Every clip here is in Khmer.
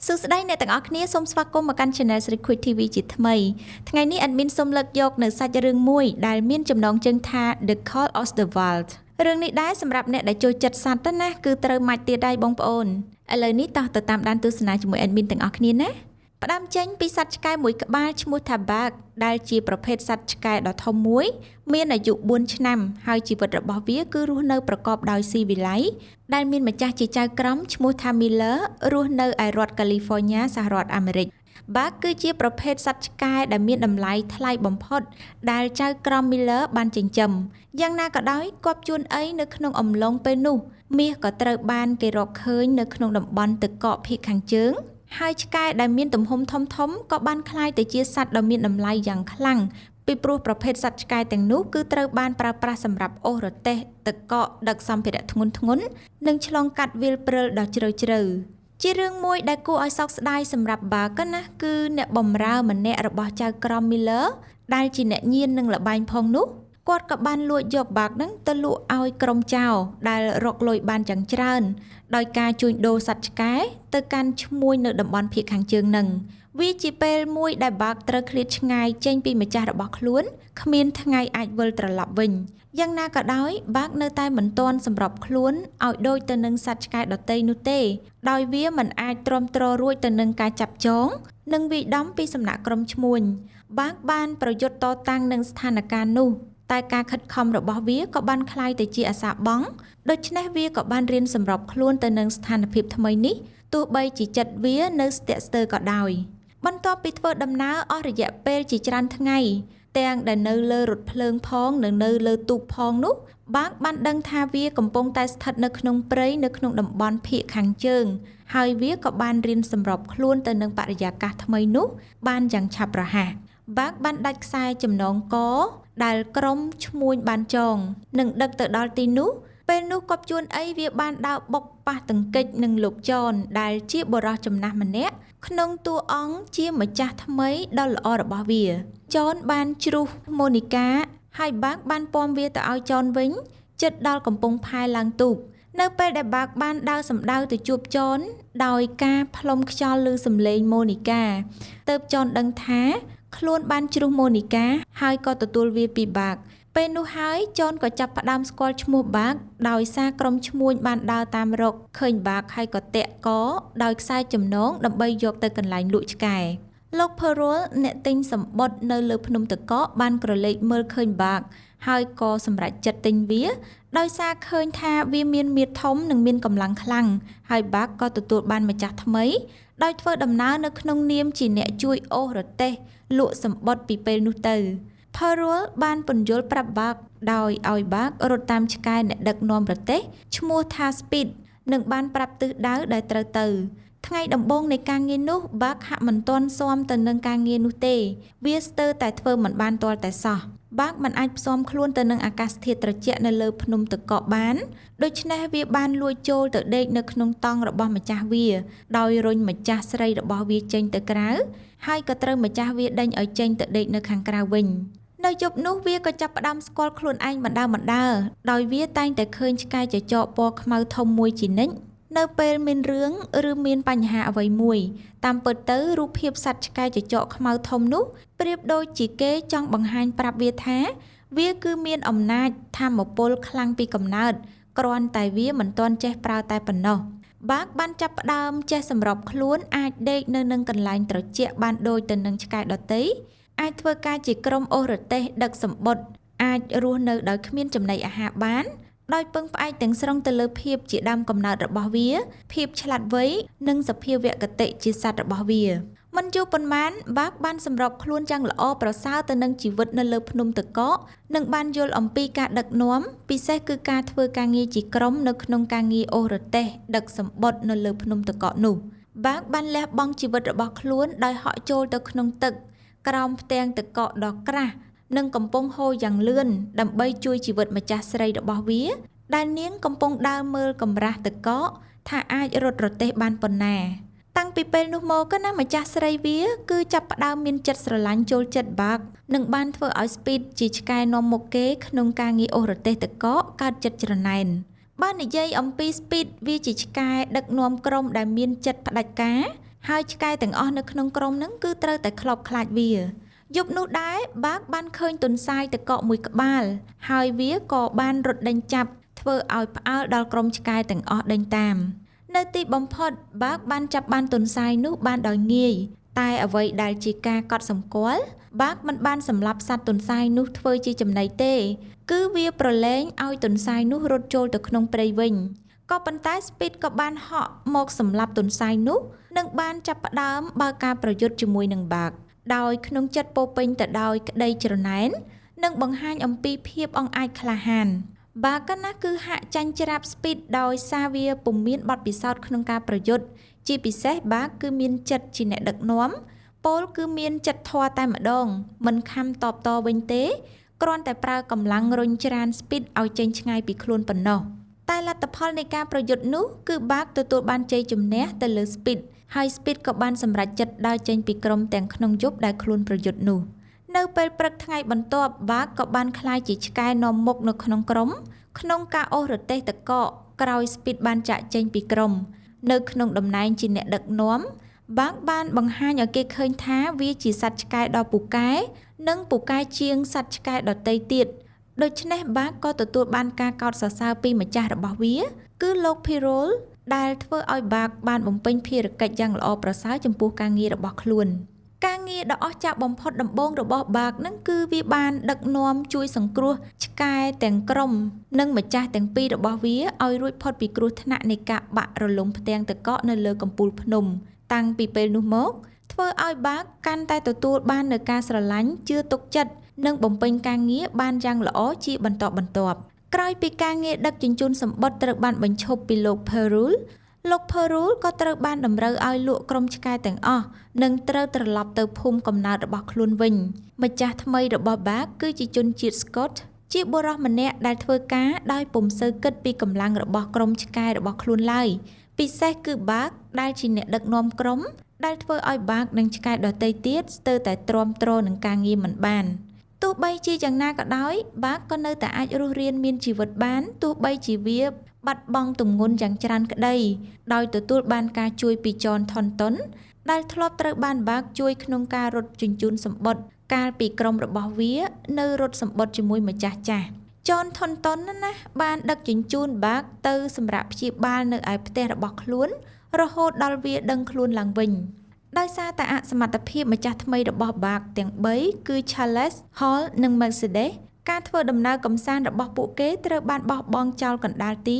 សួស្តីអ្នកទាំងអស់គ្នាសូមស្វាគមន៍មកកាន់ Channel ស្រីខួច TV ជាថ្មីថ្ងៃនេះ admin សូមលើកយកនៅសាច់រឿងមួយដែលមានចំណងជើងថា The Call of the Wild រឿងនេះដែរសម្រាប់អ្នកដែលចូលចិត្តសត្វទៅណាគឺត្រូវម៉ាច់ទៀតដែរបងប្អូនឥឡូវនេះតោះទៅតាមដានទស្សនាជាមួយ admin ទាំងអស់គ្នាណាផ្ដើមចេញពីសត្វឆ្កែមួយក្បាលឈ្មោះថា Buck ដែលជាប្រភេទសត្វឆ្កែដ៏ធំមួយ មានអាយុ4ឆ្នាំហើយជីវិតរបស់វាគឺរស់នៅប្រកបដោយស៊ីវិល័យដែលមានម្ចាស់ជាចៅក្រមឈ្មោះថា Miller រស់នៅឯរដ្ឋ California សហរដ្ឋអាមេរិក Buck គឺជាប្រភេទសត្វឆ្កែដែលមានតម្លៃថ្លៃបំផុតដែលចៅក្រម Miller បានចិញ្ចឹមយ៉ាងណាក៏ដោយគាប់ជួនអីនៅក្នុងអំឡុងពេលនោះមាសក៏ត្រូវបានគេរកឃើញនៅក្នុងតំបន់ទឹកកកភាគខាងជើងហើយឆ្កែដែលមានទំហំធំៗក៏បានក្លាយទៅជាសត្វដ៏មានតម្លៃយ៉ាងខ្លាំងពីព្រោះប្រភេទសត្វឆ្កែទាំងនោះគឺត្រូវបានប្រើប្រាស់សម្រាប់អូសរទេះទឹកកកដឹកសម្ភារៈធ្ងន់ៗនិងឆ្លងកាត់វាលព្រិលដ៏ជ្រៅៗជារឿងមួយដែលគួរឲ្យសោកស្ដាយសម្រាប់ Buck ណាគឺអ្នកបម្រើម្នាក់របស់ចៅក្រម Miller ដែលជាអ្នកញៀននិងល្បែងផងនោះគាត់ក៏បានលួចយក Buck នឹងទៅលក់ឲ្យក្រុមចោរដែលរកលុយបានយ៉ាងច្រើនដោយការជួញដូរសត្វឆ្កែទៅកាន់ឈ្មួញនៅតំបន់ភាគខាងជើងនឹងវាជាពេលមួយដែល Buck ត្រូវឃ្លាតឆ្ងាយចេញពីម្ចាស់របស់ខ្លួនគ្មានថ្ងៃអាចវិលត្រឡប់វិញយ៉ាងណាក៏ដោយ Buck នៅតែមិនទាន់សម្របខ្លួនឲ្យដូចទៅនឹងសត្វឆ្កែដទៃនោះទេដោយវាមិនអាចទ្រាំទ្ររួចទៅនឹងការចាប់ចងនិងវាយដំពីសំណាក់ក្រុមឈ្មួញ Buck បានប្រយុទ្ធតតាំងនឹងស្ថានភាពនោះតែការខិតខំរបស់វាក៏បានក្លាយទៅជាអសារបង់ដូច្នេះវាក៏បានរៀនសម្របខ្លួនទៅនឹងស្ថានភាពថ្មីនេះទោះបីជាចិត្តវានៅស្ទាក់ស្ទើរក៏ដោយបន្ទាប់ពីធ្វើដំណើរអស់រយៈពេលជាច្រើនថ្ងៃទាំងដែលនៅលើរថភ្លើងផងនិងនៅលើទូកផងនោះ Buck បានដឹងថាវាកំពុងតែស្ថិតនៅក្នុងព្រៃនៅក្នុងតំបន់ភាគខាងជើងហើយវាក៏បានរៀនសម្របខ្លួនទៅនឹងបរិយាកាសថ្មីនោះបានយ៉ាងឆាប់រហ័ស Buck បានដាច់ខ្សែចំណងកដែលក្រុមឈ្មួញបានចងនិងដឹកទៅដល់ទីនោះពេលនោះកប់ជួនអីវាបានដើរបុកប៉ះទង្គិចនឹងលោកចនដែលជាបុរសចំណាស់ម្នាក់ក្នុងតួអង្គជាម្ចាស់ថ្មីដ៏ល្អរបស់វាចនបានជ្រុះម៉ូនីកាហើយ Buck បានពំវាទៅឲ្យចនវិញជិតដល់កំពង់ផែឡើងទូកនៅពេលដែល Buck បានដើរសម្ដៅទៅជួបចនដោយការផ្លុំខ្យល់ឮសំឡេងម៉ូនីកាទើបចនដឹងថាខ្លួនបានជ្រុះម៉ូនីកាហើយក៏ទទួលវាពី Buck ពេលនោះហើយចនក៏ចាប់ផ្ដើមស្គាល់ឈ្មោះ Buck ដោយសារក្រុមឈ្មួញបានដើរតាមរកឃើញ Buck ហើយក៏តាក់កដោយខ្សែចំណងដើម្បីយកទៅកន្លែងលក់ឆ្កែលោក Perrault អ្នកទិញសម្បុតនៅលើភ្នំទឹកកកបានក្រឡេកមើលឃើញ Buck ហើយក៏សម្រេចចិត្តទិញវាដោយសារឃើញថាវាមានមាឌធំនិងមានកម្លាំងខ្លាំងហើយ Buck ក៏ទទួលបានម្ចាស់ថ្មីដោយធ្វើដំណើរនៅក្នុងនាមជាអ្នកជួយអូសរទេះលក់សម្បុតពីពេលនោះទៅ Perrault បានពន្យល់ប្រាប់ Buck ដោយឲ្យ Buck រត់តាមឆ្កែអ្នកដឹកនាំរទេះឈ្មោះថា Speed និងបានប្រាប់ទិសដៅដែលត្រូវទៅថ្ងៃដំបូងនៃការងារនោះ Buck ហាក់មិនទាន់ស៊ាំទៅនឹងការងារនោះទេវាស្ទើរតែធ្វើមិនបានទាល់តែសោះ Buck មិនអាចផ្សំខ្លួនទៅនឹងអាកាសធាតុត្រជាក់នៅលើភ្នំទឹកកកបានដូច្នេះវាបានលួចចូលទៅដេកនៅក្នុងតង់របស់ម្ចាស់វាដោយរុញម្ចាស់ស្រីរបស់វាចេញទៅក្រៅហើយក៏ត្រូវម្ចាស់វាដេញឲ្យចេញទៅដេកនៅខាងក្រៅវិញនៅយប់នោះវាក៏ចាប់ផ្ដើមស្គាល់ខ្លួនឯងបណ្ដើរៗដោយវាតែងតែឃើញឆ្កែចចកពណ៌ខ្មៅធំមួយជានិច្ចនៅពេលមានរឿងឬមានបញ្ហាអ្វីមួយតាមពិតទៅរូបភាពសត្វឆ្កែចចកខ្មៅធំនោះប្រៀបដូចជាគេចង់បង្ហាញប្រាប់វាថាវាគឺមានអំណាចថាមពលខ្លាំងពីកំណើតគ្រាន់តែវាមិនទាន់ចេះប្រើតែប៉ុណ្ណោះ Buck បានចាប់ផ្ដើមចេះសម្របខ្លួនអាចដេកនៅនឹងកន្លែងត្រជាក់បានដូចទៅនឹងឆ្កែដទៃអាចធ្វើការជាក្រុមអូសរទេះដឹកសម្បុតអាចរស់នៅដោយគ្មានចំណីអាហារបានដោយពឹងផ្អែកទាំងស្រុងទៅលើភាពជាដើមកំណើតរបស់វាភាពឆ្លាតវៃនិងសភាវគតិជាសត្វរបស់វាមិនយូរប៉ុន្មាន Buck បានសម្របខ្លួនយ៉ាងល្អប្រសើរទៅនឹងជីវិតនៅលើភ្នំទឹកកកនិងបានយល់អំពីការដឹកនាំពិសេសគឺការធ្វើការងារជាក្រុមនៅក្នុងការងារអូសរទេះដឹកសម្បុតនៅលើភ្នំទឹកកកនោះ Buck បានលះបង់ជីវិតរបស់ខ្លួនដោយហក់ចូលទៅក្នុងទឹកក្រោមផ្ទាំងទឹកកកដ៏ក្រាស់និងកំពុងហូរយ៉ាងលឿនដើម្បីជួយជីវិតម្ចាស់ស្រីរបស់វាដែលនាងកំពុងដើរមើលកម្រាស់ទឹកកកថាអាចរត់រទេះបានប៉ុណ្ណាតាំងពីពេលនោះមកណាម្ចាស់ស្រីវាគឺចាប់ផ្ដើមមានចិត្តស្រឡាញ់ចូលចិត្ត Buck និងបានធ្វើឲ្យ Speed ជាឆ្កែនាំមុខគេក្នុងការងារអូសរទេះទឹកកកកើតចិត្តច្រណែនបើនិយាយអំពី Speed វាជាឆ្កែដឹកនាំក្រុមដែលមានចិត្តផ្ដាច់ការ ហើយឆ្កែទាំងអស់នៅក្នុងក្រុមហ្នឹងគឺត្រូវតែខ្លោបខ្លាចវាយប់នោះដែរបាកបានឃើញទន្សាយទឹកកកមួយក្បាលហើយវាក៏បានរត់ដេញចាប់ធ្វើឲ្យផ្អើលដល់ក្រុមឆ្កែទាំងអស់ដេញតាមនៅទីបំផុតបាកបានចាប់បានទន្សាយនោះបានដោយងាយតែអ្វីដែលជាការកត់សម្គាល់បាកមិនបានសម្លាប់សត្វទន្សាយនោះធ្វើជាចំណីទេគឺវាប្រឡែងឲ្យទន្សាយនោះរត់ចូលទៅក្នុងព្រៃវិញក៏ប៉ុន្តែ Speed ក៏បានហក់មកសម្លាប់ទន្សាយនោះនិងបានចាប់ផ្ដើមបើកការប្រយុទ្ធជាមួយនឹងបាកដោយក្នុងចិត្តពោពេញទៅដោយក្តីច្រណែននិងបង្ហាញអំពីភាពអង់អាចក្លាហានបាកណាគឺហាក់ចាញ់ច្រាប Speed ដោយសារវាពុំមានបទពិសោធន៍ក្នុងការប្រយុទ្ធជាពិសេសបាកគឺមានចិត្តជាអ្នកដឹកនាំពោលគឺមានចិត្តធម៌តែម្ដងមិនខំតបតវិញទេគ្រាន់តែប្រើកម្លាំងរុញច្រាន Speed ឲ្យចេញឆ្ងាយពីខ្លួនប៉ុណ្ណោះតែលទ្ធផលនៃការប្រយុទ្ធនោះគឺបាកទទួលបានជ័យជំនះទៅលើ Speed ហើយ Speed ក៏បានសម្រេចចិត្តដើរចេញពីក្រុមទាំងក្នុងយប់ដែលខ្លួនប្រយុទ្ធនោះនៅពេលព្រឹកថ្ងៃបន្ទាប់បាកក៏បានក្លាយជាឆ្កែនាំមុខនៅក្នុងក្រុមក្នុងការអូសរទេះទឹកកកក្រោយ Speed បានចាក់ចេញពីក្រុមនៅក្នុងតំណែងជាអ្នកដឹកនាំបាកបានបង្ហាញឲ្យគេឃើញថាវាជាសត្វឆ្កែដ៏ពូកែនិងពូកែជាងសត្វឆ្កែដទៃទៀតដូច្នេះបាកក៏ទទួលបានការកោតសរសើរពីម្ចាស់របស់វាគឺលោក Pirol ដែលធ្វើឲ្យបាកបានបំពេញភារកិច្ចយ៉ាងល្អប្រសើរចំពោះការងាររបស់ខ្លួនការងារដ៏អស្ចារ្យបំផុតដំបូងរបស់បាកនឹងគឺវាបានដឹកនាំជួយសង្គ្រោះឆ្កែទាំងក្រុមនិងម្ចាស់ទាំងពីររបស់វាឲ្យរួចផុតពីគ្រោះថ្នាក់នៃការបាក់រលំផ្ទាំងទឹកកកនៅលើកំពូលភ្នំតាំងពីពេលនោះមកធ្វើឲ្យបាកកាន់តែទទួលបាននូវការស្រឡាញ់ជឿទុកចិត្តនិងបំពេញការងារបានយ៉ាងល្អជាបន្តបន្ទាប់ក្រោយពីការងារដឹកជញ្ជូនសម្បត្តិត្រូវបានបញ្ឈប់ពីលោក Perul លោក Perul ក៏ត្រូវបានតម្រូវឲ្យលក់ក្រុមឆ្កែទាំងអស់និងត្រូវត្រឡប់ទៅភូមិកំណើតរបស់ខ្លួនវិញម្ចាស់ថ្មីរបស់បាកគឺជាជនជាតិ Scott ជាបុរសម្នាក់ដែលធ្វើការដោយពុំសូវគិតពីកម្លាំងរបស់ក្រុមឆ្កែរបស់ខ្លួនឡើយពិសេសគឺបាកដែលជាអ្នកដឹកនាំក្រុមដែលធ្វើឲ្យបាកនិងឆ្កែដទៃទៀតស្ទើរតែទ្រាំទ្រនឹងការងារមិនបានទោះបីជាយ៉ាងណាក៏ដោយបាកក៏នៅតែអាចរស់រានមានជីវិតបានទោះបីជាវាបាត់បង់ទម្ងន់យ៉ាងច្រើនក្តីដោយទទួលបានការជួយពីចនថនតុនដែលធ្លាប់ត្រូវបានបាកជួយក្នុងការរត់ជញ្ជូនសម្បត្តិកាលពីក្រុមរបស់វានៅរត់សម្បត្តិជាមួយម្ចាស់ចាស់ចនថនតុនណាបានដឹកជញ្ជូនបាកទៅសម្រាប់ព្យាបាលនៅឯផ្ទះរបស់ខ្លួនរហូតដល់វាដឹងខ្លួនឡើងវិញដោយសារតែអសមត្ថភាពម្ចាស់ថ្មីរបស់បាកទាំង3គឺ Charles, Hall និង Mercedes ការធ្វើដំណើរកម្សាន្តរបស់ពួកគេត្រូវបានបោះបង់ចោលកណ្ដាលទី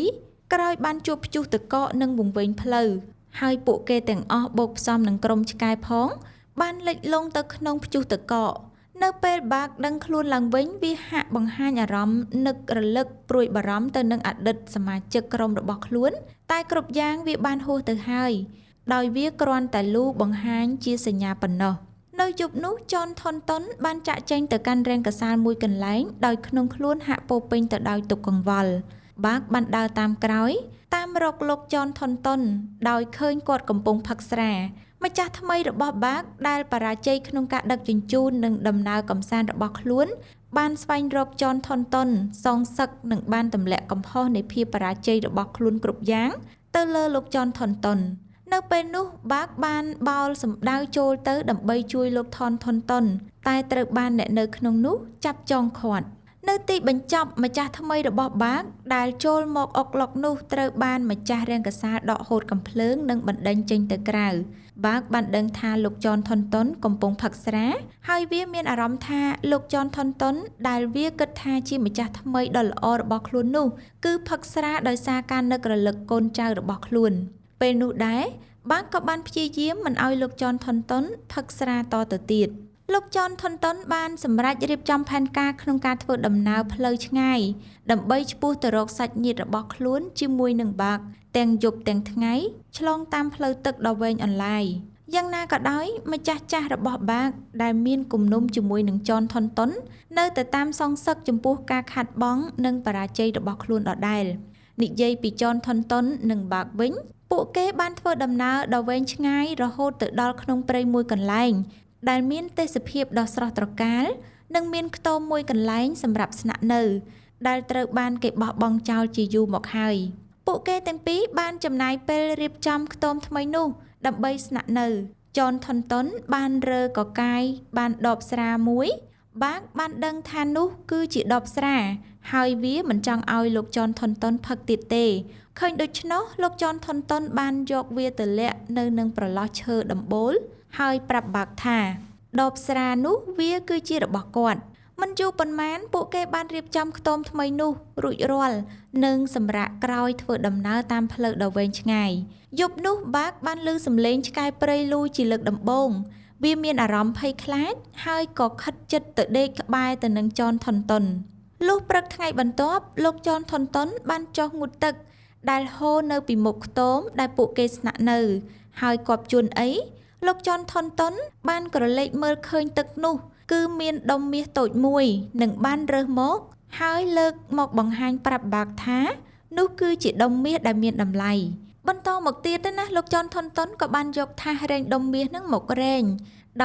ក្រោយបានជួបព្យុះទឹកកកនិងវង្វេងផ្លូវហើយពួកគេទាំងអស់បូកផ្សំនឹងក្រុមឆ្កែផងបានលិចលង់ទៅក្នុងព្យុះទឹកកកនៅពេលបាកដឹងខ្លួនឡើងវិញវាហាក់បង្ហាញអារម្មណ៍នឹករលឹកព្រួយបារម្ភទៅនឹងអតីតសមាជិកក្រុមរបស់ខ្លួនតែគ្រប់យ៉ាងវាបានហួសទៅហើយដោយវាគ្រាន់តែលូបង្ហាញជាសញ្ញាប៉ុណ្ណោះនៅយប់នោះចនថនតុនបានចាក់ចែងទៅកាន់រង្គសាលមួយកន្លែងដោយក្នុងខ្លួនហាក់ពោពេញទៅដោយទុក្ខកង្វល់បាកបានដើរតាមក្រោយតាមរកលោកចនថនតុនដោយឃើញគាត់កំពុងផឹកស្រាម្ចាស់ថ្មីរបស់បាកដែលបរាជ័យក្នុងការដឹកជញ្ជូននិងដំណើរកម្សាន្តរបស់ខ្លួនបានស្វែងរកចនថនតុនសងសឹកនិងបានទម្លាក់កំហុសនៃភាពបរាជ័យរបស់ខ្លួនគ្រប់យ៉ាងទៅលើលោកចនថនតុននៅពេលនោះបាកបានបោលសម្ដៅចូលទៅដើម្បីជួយលោកថនថនតុនតែត្រូវបានអ្នកនៅក្នុងនោះចាប់ចងឃាត់នៅទីបញ្ចប់ម្ចាស់ថ្មីរបស់បាកដែលចូលមកអុកឡុកនោះត្រូវបានម្ចាស់រង្គសាលដកហូតកំភ្លើងនិងបណ្ដេញចេញទៅក្រៅបាកបានដឹងថាលោកចនថនតុនកំពុងផឹកស្រាហើយវាមានអារម្មណ៍ថាលោកចនថនតុនដែលវាគិតថាជាម្ចាស់ថ្មីដ៏ល្អរបស់ខ្លួននោះគឺផឹកស្រាដោយសារការនឹករលឹកកូនចៅរបស់ខ្លួនពេលនោះដែរបាកក៏បានព្យាយាមមិនឲ្យលោកចនថនតុនផឹកស្រាតទៅទៀតលោកចនថនតុនបានសម្រេចរៀបចំផែនការក្នុងការធ្វើដំណើរផ្លូវឆ្ងាយដើម្បីឆ្ពោះទៅរកសាច់ញាតិរបស់ខ្លួនជាមួយនឹងបាកទាំងយប់ទាំងថ្ងៃឆ្លងតាមផ្លូវទឹកដ៏វែងអន្លាយយ៉ាងណាក៏ដោយម្ចាស់ចាស់របស់បាកដែលមានគំនុំជាមួយនឹងចនថនតុននៅតែតាមសងសឹកចំពោះការខាត់បងនិងបរាជ័យរបស់ខ្លួនដដែលនិយាយពីចនថនតុននិងបាកវិញពួកគេបានធ្វើដំណើរដ៏វែងឆ្ងាយរហូតទៅដល់ក្នុងព្រៃមួយកន្លែងដែលមានទេសភាពដ៏ស្រស់ត្រកាលនិងមានខ្ទមមួយកន្លែងសម្រាប់ស្នាក់នៅដែលត្រូវបានគេបោះបង់ចោលជាយូរមកហើយពួកគេទាំងពីរបានចំណាយពេលរៀបចំខ្ទមថ្មីនោះ ដើម្បីស្នាក់នៅចនថនតុនបានរើកកាយបានដបស្រាមួយ បាកបានដឹងថានោះគឺជាដបស្រា ហើយវាមិនចង់ឲ្យលោកចនថនតុនផឹកទៀតទេឃើញដូច្នោះលោកចនថនតុនបានយកវាទៅលាក់នៅនឹងប្រឡោះឈើដំបូលហើយប្រាប់បាកថាដបស្រានោះវាគឺជារបស់គាត់មិនយូរប៉ុន្មានពួកគេបានរៀបចំខ្ទមថ្មីនោះរួចរាល់និងសម្រាកក្រោយធ្វើដំណើរតាមផ្លូវដ៏វែងឆ្ងាយយប់នោះបាកបានឮសំឡេងឆ្កែព្រៃលូជាលើកដំបូងវាមានអារម្មណ៍ភ័យខ្លាចហើយក៏ខិតចិត្តទៅដេកក្បែរទៅនឹងចនថនតុនលុះព្រឹកថ្ងៃបន្ទាប់លោកចនថនតុនបានចុះងូតទឹកដែលហូរនៅពីមុខខ្ទមដែលពួកគេស្នាក់នៅហើយគប់ជួនអីលោកចនថនតុនបានក្រឡេកមើលឃើញទឹកនោះគឺមានដុំមាសតូចមួយនិងបានរើសមកហើយលើកមកបង្ហាញប្រាប់បាកថានោះគឺជាដុំមាសដែលមានតម្លៃបន្តមកទៀតណាលោកចនថនតុនក៏បានយកថាសរែងដុំមាសនឹងមករែង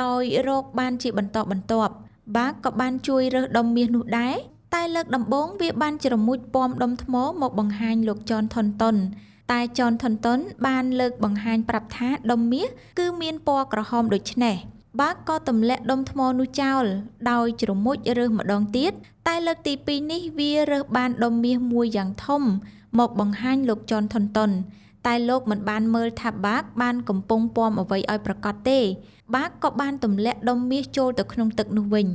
ដោយរកបានជាបន្តបន្ទាប់បាកក៏បានជួយរើសដុំមាសនោះដែរតែលើកដំបូងវាបានជ្រមុជពំដុំថ្មមកបង្ហាញលោកចនថនតុនតែចនថនតុនបានលើកបង្ហាញប្រាប់ថាដុំមាសគឺមានពណ៌ក្រហមដូចនេះបាកក៏ទម្លាក់ដុំថ្មនោះចោលដោយជ្រមុជរើសម្ដងទៀតតែលើកទី2នេះវារើសបានដុំមាសមួយយ៉ាងធំមកបង្ហាញលោកចនថនតុនតែលោកមិនបានមើលថាបាកបានកំពុងពំអ្វីឲ្យប្រកាសទេបាកក៏បានទម្លាក់ដុំមាសចូលទៅក្នុងទឹកនោះវិញ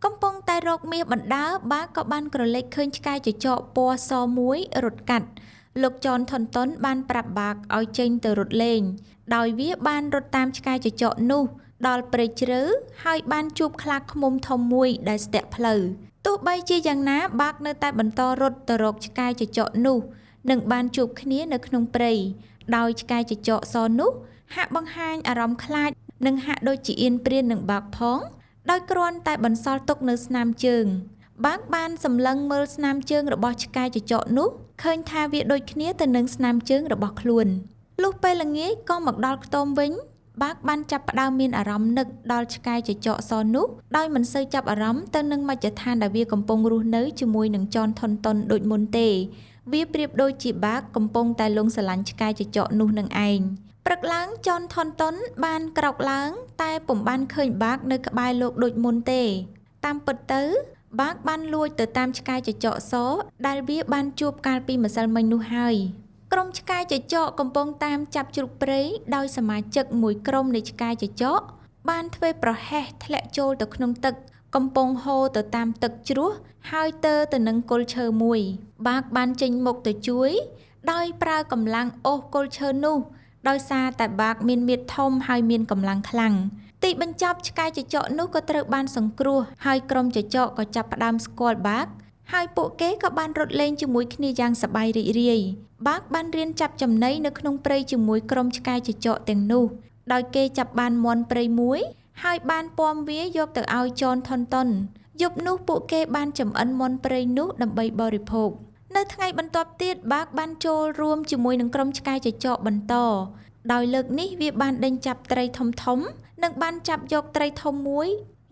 កំពុងតែរកមាសបណ្ដើបាកក៏បានក្រឡេកឃើញឆ្កែចចកពណ៌សមួយរត់កាត់លោកចនថនតុនបានប្រាប់បាកឲ្យចេញទៅរត់លេងដោយវាបានរត់តាមឆ្កែចចកនោះដល់ព្រៃជ្រៅហើយបានជួបខ្លាឃ្មុំធំមួយដែលស្ទាក់ផ្លូវទោះបីជាយ៉ាងណាបាកនៅតែបន្តរត់ទៅរកឆ្កែចចកនោះនិងបានជួបគ្នានៅក្នុងព្រៃដោយឆ្កែចចកសនោះហាក់បង្ហាញអារម្មណ៍ខ្លាចនិងហាក់ដូចជាអៀនព្រាននឹងបាកផងដោយគ្រាន់តែបន្សល់ទុកនៅស្នាមជើងបាកបានសម្លឹងមើលស្នាមជើងរបស់ឆ្កែចចកនោះឃើញថាវាដូចគ្នាទៅនឹងស្នាមជើងរបស់ខ្លួនលុះពេលល្ងាចក៏មកដល់ខ្ទមវិញបាកបានចាប់ផ្ដើមមានអារម្មណ៍នឹកដល់ឆ្កែចចកសនោះដោយមិនសូវចាប់អារម្មណ៍ទៅនឹងមជ្ឈដ្ឋានដែលវាកំពុងរស់នៅជាមួយនឹងចនថនតុនដូចមុនទេវាប្រៀបដូចជាបាកកំពុងតែលងស្រឡាញ់ឆ្កែចចកនោះនឹងឯងព្រឹកឡើងចនថនតុនបានក្រោកឡើងតែពុំបានឃើញបាកនៅក្បែរលោកដូចមុនទេតាមពិតទៅបាកបានលួចទៅតាមឆ្កែចចកសដែលវាបានជួបកាលពីម្សិលមិញនោះហើយក្រុមឆ្កែចចកកំពុងតាមចាប់ជ្រូកព្រៃដោយសមាជិកមួយក្រុមនៃឆ្កែចចកបានធ្វើប្រហែសធ្លាក់ចូលទៅក្នុងទឹកកំពុងហូរទៅតាមទឹកជ្រោះហើយទៅនឹងគល់ឈើមួយបាកបានចេញមុខទៅជួយដោយប្រើកម្លាំងអូសគល់ឈើនោះដោយសារតែបាកមានមាឌធំហើយមានកម្លាំងខ្លាំងទីបញ្ចប់ឆ្កែចចកនោះក៏ត្រូវបានសង្គ្រោះហើយក្រុមចចកក៏ចាប់ផ្ដើមស្គាល់បាកហើយពួកគេក៏បានរត់លេងជាមួយគ្នាយ៉ាងសប្បាយរីករាយបាកបានរៀនចាប់ចំណីនៅក្នុងព្រៃជាមួយក្រុមឆ្កែចចកទាំងនោះដោយគេចាប់បានមាន់ព្រៃមួយហើយបានពំវាយកទៅឲ្យចនថនតុនយប់នោះពួកគេបានចម្អិនមាន់ព្រៃនោះដើម្បីបរិភោគនៅថ្ងៃបន្ទាប់ទៀតបាកបានចូលរួមជាមួយនឹងក្រុមឆ្កែចចកបន្តដោយលើកនេះវាបានដេញចាប់ត្រីធំធំនិងបានចាប់យកត្រីធំមួយ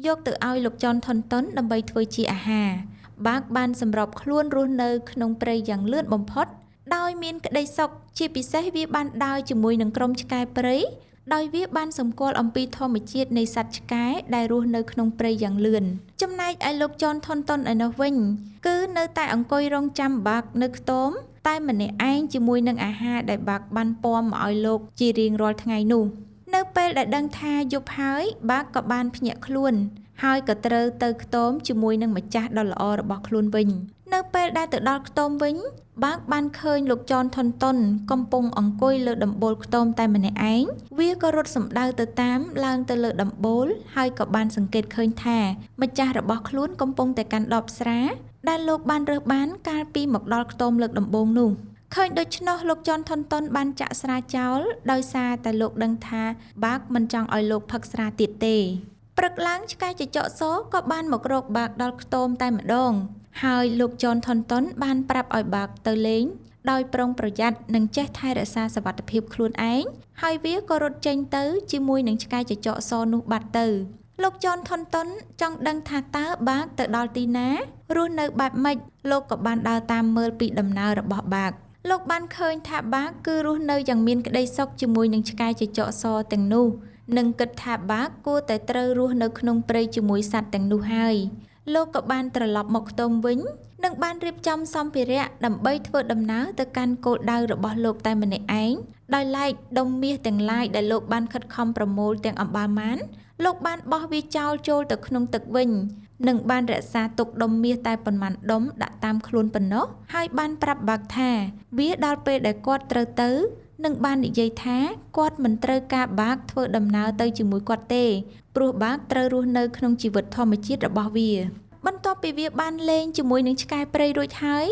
យកទៅឲ្យលោកចនថនតុនដើម្បីធ្វើជាអាហារបាកបានសម្របខ្លួនរស់នៅក្នុងព្រៃយ៉ាងលឿនបំផុតដោយមានក្តីសុខជាពិសេសវាបានដើរជាមួយនឹងក្រុមឆ្កែព្រៃដោយវាបានសម្គាល់អំពីធម្មជាតិនៃសត្វឆ្កែដែលរស់នៅក្នុងព្រៃយ៉ាងលឿនចំណែកឯលោកចនថនតុនឯនោះវិញគឺនៅតែអង្គុយរងចាំបាកនៅខ្ទមតែម្នាក់ឯងជាមួយនឹងអាហារដែលបាកបានពំមកឲ្យលោកជារៀងរាល់ថ្ងៃនោះនៅពេលដែលដឹងថាយប់ហើយបាកក៏បានភ្ញាក់ខ្លួនហើយក៏ត្រូវទៅខ្ទមជាមួយនឹងម្ចាស់ដ៏ល្អរបស់ខ្លួនវិញនៅពេលដែលទៅដល់ខ្ទមវិញបាកបានឃើញលោកចនថនតុនកំពុងអង្គុយលើដំបូលខ្ទមតែម្នាក់ឯងវាក៏រត់សម្ដៅទៅតាមឡើងទៅលើដំបូលហើយក៏បានសង្កេតឃើញថាម្ចាស់របស់ខ្លួនកំពុងតែកាន់ដបស្រាដែលលោកបានរើសបានកាលពីមកដល់ខ្ទមលើកដំបូងនោះឃើញដូច្នោះលោកចនថនតុនបានចាក់ស្រាចោលដោយសារតែលោកដឹងថាបាកមិនចង់ឲ្យលោកផឹកស្រាទៀតទេព្រឹកឡើងឆ្កែចចកសក៏បានមករកបាកដល់ខ្ទមតែម្ដងហើយលោកចនថនតុនបានប្រាប់ឲ្យបាកទៅលេងដោយប្រុងប្រយ័ត្ននិងចេះថែរក្សាសុវត្ថិភាពខ្លួនឯងហើយវាក៏រត់ចេញទៅជាមួយនឹងឆ្កែចចកសនោះបាត់ទៅលោកចនថនតុនចង់ដឹងថាតើបាកទៅដល់ទីណារស់នៅបែបម៉េចលោកក៏បានដើរតាមមើលពីដំណើររបស់បាក លោកបានឃើញថាបាកគឺរស់នៅយ៉ាងមានក្តីសុខជាមួយនឹងឆ្កែចចកសទាំងនោះ និងគិតថាបាកគួរតែត្រូវរស់នៅក្នុងព្រៃជាមួយសត្វទាំងនោះហើយ លោកក៏បានត្រឡប់មកខ្ទមវិញ និងបានរៀបចំសម្ភារៈដើម្បីធ្វើដំណើរទៅកាន់គោលដៅរបស់លោកតែម្នាក់ឯង ដោយឡែកដុំមាសទាំងឡាយដែលលោកបានខិតខំប្រមូលទាំងអម្បាលម៉ាន លោកបានបោះវាចោលចូលទៅក្នុងទឹកវិញ និងបានរក្សាទុកដុំមាសតែប៉ុន្មានដុំដាក់តាមខ្លួនប៉ុណ្ណោះ ហើយបានប្រាប់បាក់ថាវាដល់ពេលដែលគាត់ត្រូវទៅ និងបាននិយាយថាគាត់មិនត្រូវការបាក់ធ្វើដំណើរទៅជាមួយគាត់ទេ ព្រោះបាក់ត្រូវរស់នៅក្នុងជីវិតធម្មជាតិរបស់វា បន្ទាប់ពីវាបានលេងជាមួយនឹងឆ្កែព្រៃរួចហើយ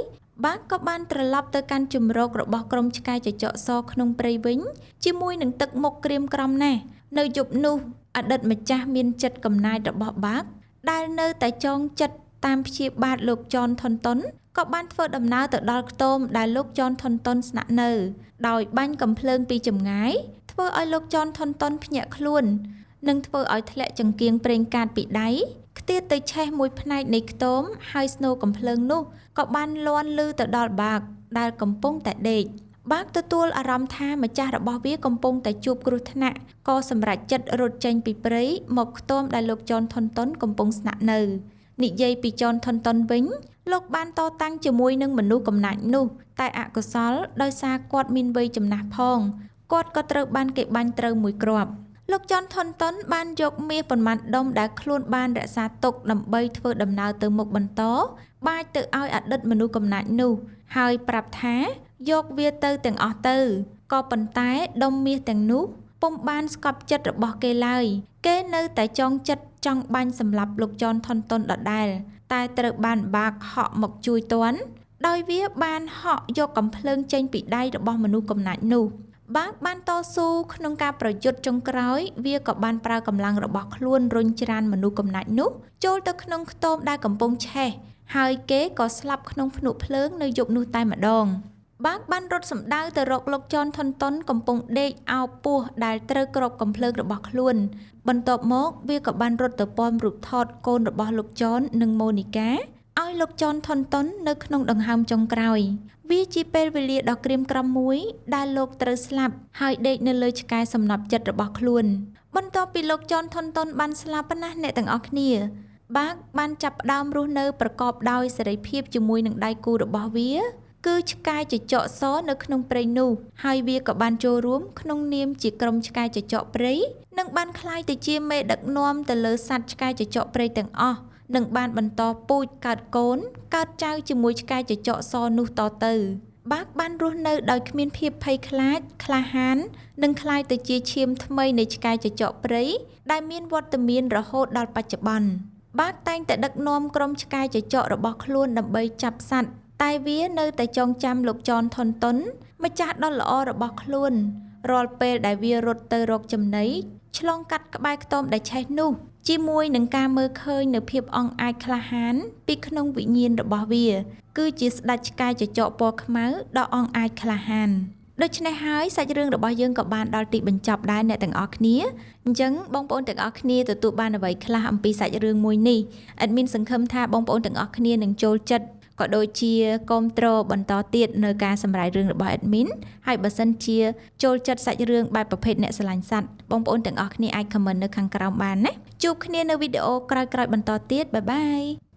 បាក់ក៏បានត្រឡប់ទៅកាន់ជម្រករបស់ក្រុមឆ្កែចចកសក្នុងព្រៃវិញ ជាមួយនឹងទឹកមុខក្រៀមក្រំណាស់ នៅយប់នោះអតីតម្ចាស់មានចិត្តកំណាចរបស់បាក់ដែលនៅតែចងចិត្តតាមព្យាបាទលោកចនថុនតុនក៏បានធ្វើដំណើរទៅដល់ខ្ទមដែលលោកចនថុនតុនស្នាក់នៅ ដោយបាញ់កំភ្លើងពីចម្ងាយធ្វើឲ្យលោកចនថុនតុនភ្ញាក់ខ្លួន និងធ្វើឲ្យធ្លាក់ចង្គៀងប្រេងកាតពីដៃខ្ទាតទៅឆេះមួយផ្នែកនៃខ្ទមហើយស្នូកំភ្លើងនោះក៏បានលាន់ឮទៅដល់បាកដែលកំពុងតែដេកបាកទទួលអារម្មណ៍ថាម្ចាស់របស់វាកំពុងតែជួបគ្រោះថ្នាក់ក៏សម្រេចចិត្តរត់ចេញពីព្រៃមកខ្ទមដែលលោកចនថុនតុនកំពុងស្នាក់នៅនិយាយពីចនថុនតុនវិញលោកបានតតាំងជាមួយនឹងមនុស្សកំណាចនោះតែអកុសលដោយសារគាត់មានវ័យចំណាស់ផងគាត់ក៏ត្រូវបានគេបាញ់ត្រូវមួយគ្រាប់លោកចនថុនតុនបានយកមាសប៉ុន្មានដុំដែលខ្លួនបានរក្សាទុកដើម្បីធ្វើដំណើរទៅមុខបន្តបាចទៅឲ្យអតីតមនុស្សកំណាចនោះហើយប្រាប់ថាយកវាទៅទាំងអស់ទៅក៏ប៉ុន្តែដុំមាសទាំងនោះពុំបានស្កប់ចិត្តរបស់គេឡើយគេនៅតែចងចិត្តចង់បាញ់សម្លាប់លោកចនថុនតុនដដែលតែត្រូវបានបាកហក់មកជួយទាន់ដោយវាបានហក់យកកំភ្លើងចេញពីដៃរបស់មនុស្សកំណាចនោះបាកបានតស៊ូក្នុងការប្រយុទ្ធចុងក្រោយវាក៏បានប្រើកម្លាំងរបស់ខ្លួនរុញច្រានមនុស្សកំណាចនោះចូលទៅក្នុងខ្ទមដែលកំពុងឆេះហើយគេក៏ស្លាប់ក្នុងភ្នក់ភ្លើងនៅយប់នោះតែម្ដងបាកបានរត់សម្ដៅទៅរកលោកចនថុនតុនកំពុងដេកអោបពោះដែលត្រូវគ្របកំភ្លើងរបស់ខ្លួនបន្ទាប់មកវាក៏បានរត់ទៅป้อมរូបថតកូនរបស់លោកចននិងម៉ូនីកាឲ្យលោកចនថុនតុននៅក្នុងដង្ហើមចុងក្រោយវាជាពេលវេលាដ៏ក្រៀមក្រំមួយដែលលោកត្រូវស្លាប់ហើយដេកនៅលើឆ្កែសំណប់ចិត្តរបស់ខ្លួនបន្ទាប់ពីលោកចនថុនតុនបានស្លាប់ប៉ុណ្ណាអ្នកទាំងអស់គ្នាបាកបានចាប់ផ្ដើមរស់នៅប្រកបដោយសេរីភាពជាមួយនឹងដៃគូរបស់វាគឺឆ្កែចចកសនៅក្នុងព្រៃនោះហើយវាក៏បានចូលរួមក្នុងនាមជាក្រុមឆ្កែចចកព្រៃនិងបានក្លាយទៅជាមេដឹកនាំទៅលើសត្វឆ្កែចចកព្រៃទាំងអស់និងបានបន្តពូជកើតកូនកើតចៅជាមួយឆ្កែចចកសនោះតទៅបាកបានរស់នៅដោយគ្មានភាពភ័យខ្លាចក្លាហាននិងក្លាយទៅជាឈាមថ្មីនៃឆ្កែចចកព្រៃដែលមានវត្តមានរហូតដល់បច្ចុប្បន្នបាកតែងតែដឹកនាំក្រុមឆ្កែចចករបស់ខ្លួនដើម្បីចាប់សត្វតែវានៅតែចងចាំលោកចនថុនតុនម្ចាស់ដ៏ល្អរបស់ខ្លួនរាល់ពេលដែលវារត់ទៅរកចំណីឆ្លងកាត់ក្បែរខ្ទមដែលឆេះនោះជាមួយនឹងការមើលឃើញនៅភាពអង់អាចក្លាហានពីក្នុងវិញ្ញាណរបស់វាគឺជាស្ដេចឆ្កែចចកពណ៌ខ្មៅដ៏អង់អាចក្លាហានដូច្នេះហើយសាច់រឿងរបស់យើងក៏បានដល់ទីបញ្ចប់ដែរអ្នកទាំងអស់គ្នាអញ្ចឹងបងប្អូនទាំងអស់គ្នាទទួលបានអ្វីខ្លះអំពីសាច់រឿងមួយនេះ admin សង្ឃឹមថាបងប្អូនទាំងអស់គ្នានឹងចូលចិត្តក៏ដូចជាគាំទ្របន្តទៀតនៅការសម្រាយរឿងរបស់ admin ហើយបើសិនជាចូលចិត្តសាច់រឿងបែបប្រភេទអ្នកស្រឡាញ់សត្វបងប្អូនទាំងអស់គ្នាអាច comment នៅខាងក្រោមបានណាជួបគ្នានៅវីដេអូក្រោយៗបន្តទៀតបាយបាយ។